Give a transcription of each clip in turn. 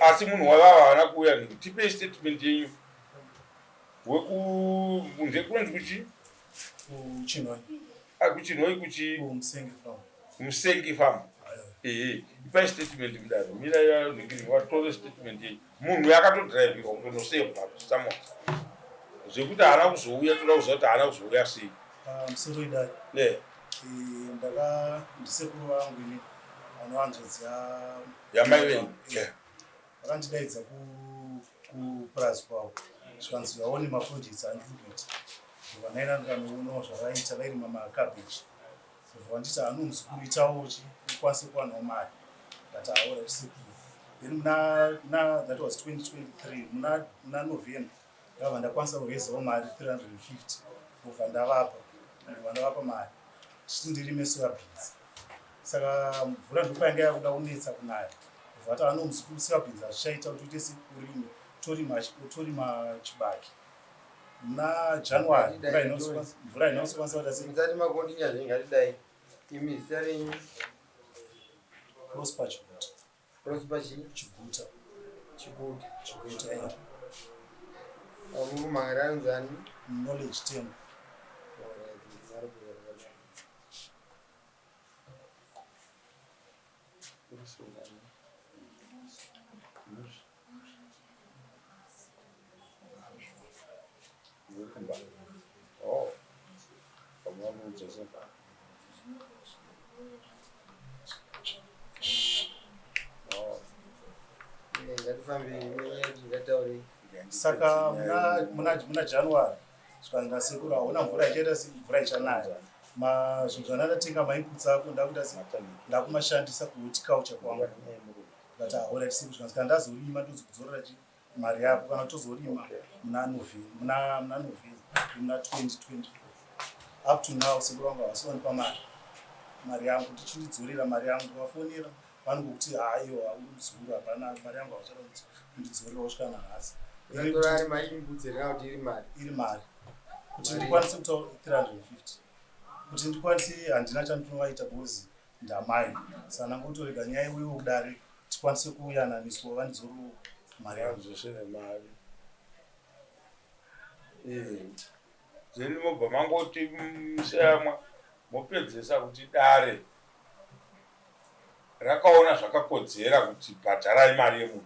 Asi munhu wavava haana kuuya nhingi. Tipei statement yenyu. Weku kunonzi kuchi? KuChinhoyi. Ah, kuChinhoyi kuchi? KuMusengi farm. Musengi farm. Ehe, ipai statement mudare. Mirai nhingi vatore statement yenyu. Munhu uyu akatodrivirwa kutonosevha somewhere. Zvekuti haana kuzouya toda kuziva kuti haana kuzouya sei. Ah, musoro idare. Eh. Eh, ndaka ndisekuru vangu ini vanohanzvadzi ya Yamai venyu. Eh, vakandidaidza kupurazi kwavo zvikanzi vaone maprojects andiri kuita. Ndobva ndaenda ndikanoonawo zvavaiita, vairima macabbage. Ndobva vanditi ano muzukuru itawo chi ukwanise kuwanawo mari. Ndikati aora sekuru. Then muna that was 2023 muna November ndakabva ndakwanisa kurezawo mari 350 ndobva ndavapa. Ndobva ndavapa mari ndichiti ndirime soya beans. Saka mvura ndopainga yakuda kunetsa kunaya. Ndobva vati ano muzukuru soya beans hazvichaita kuti uite seurime torima chibage. Muna January mvura inozokwanisa kuita sei? Musati makondinya zvenyu ngatidai. Imi zita renyu? Prosper Chiguta. Prosper chii? Chiguta. Chiguta. Chiguta, yeah. Muri kumhangara anonzi ani? Knowledge Temple. Oh. Pamwe Oh. Ngatifambei nenyaya ngataurei. Saka muna January zvikanzi nasekuru hauna mvura ichaita sei, mvura ichanaya. Zvinhu zvandandatenga mainputs ako ndakuita sei, ndakumashandisa kuhorticulture kwangu. Ndikati alright sekuru, zvikanzi kana ndazorima ndozokudzorera chi mari yako, kana tozorima muna November, muna November muna 2024. Up to now sekuru vangu havasi vandipa mari yangu, ndichindidzorera mari yangu, ndikavafonera vanongokuti haiwa uri muzukuru hapana mari yangu havachada kundidzorera kusvika nanhasi. Unotora ari mainputs here kana kuti iri mari? Iri mari. Kuti ndikwanise kutaura 350. Kuti ndikwanise handina chandinovaita because ndamai. Saka ndangotorega nyaya iuyewo kudare tikwanise kuyananiswa vandidzorere mari yangu. Vandidzosere mari. Eh. Then mobva mangoti museyamwa mopedzesa kuti dare rakaona zvakakodzera kuti bhadharai mari yemunhu.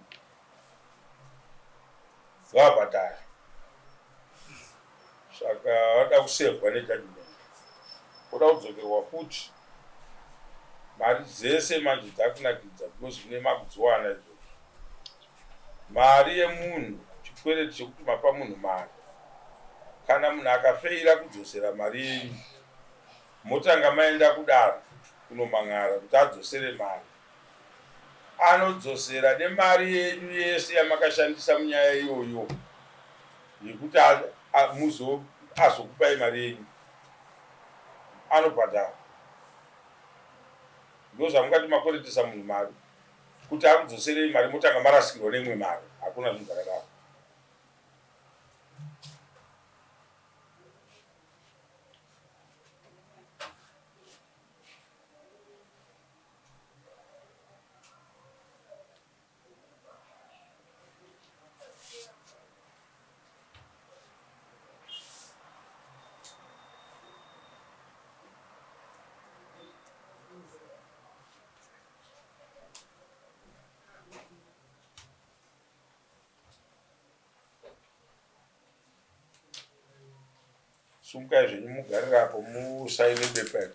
Vabhadhara. Saka vada kusevhwa nejudgment. Voda kudzokerwa futi. Mari dzese manje dzakunakidza because mune makudziwana idzodzo. Mari yemunhu chikwereti chekuti mapa munhu mari. Kana munhu akafeira kudzosera mari yenyu motanga maenda kudare kunomhan'ara kuti adzosere mari. Anodzosera nemari yenyu yese yamakashandisa munyaya iyoyo yekuti azokupai mari yenyu. Anobhadhara. Ndozvamungati makweretesa munhu mari kuti akudzoserei mari motanga marasikirwa neimwe mari. Hakuna zvinhu zvakadaro. Sumukai zvenyu mugarire apo musaine bepa iri.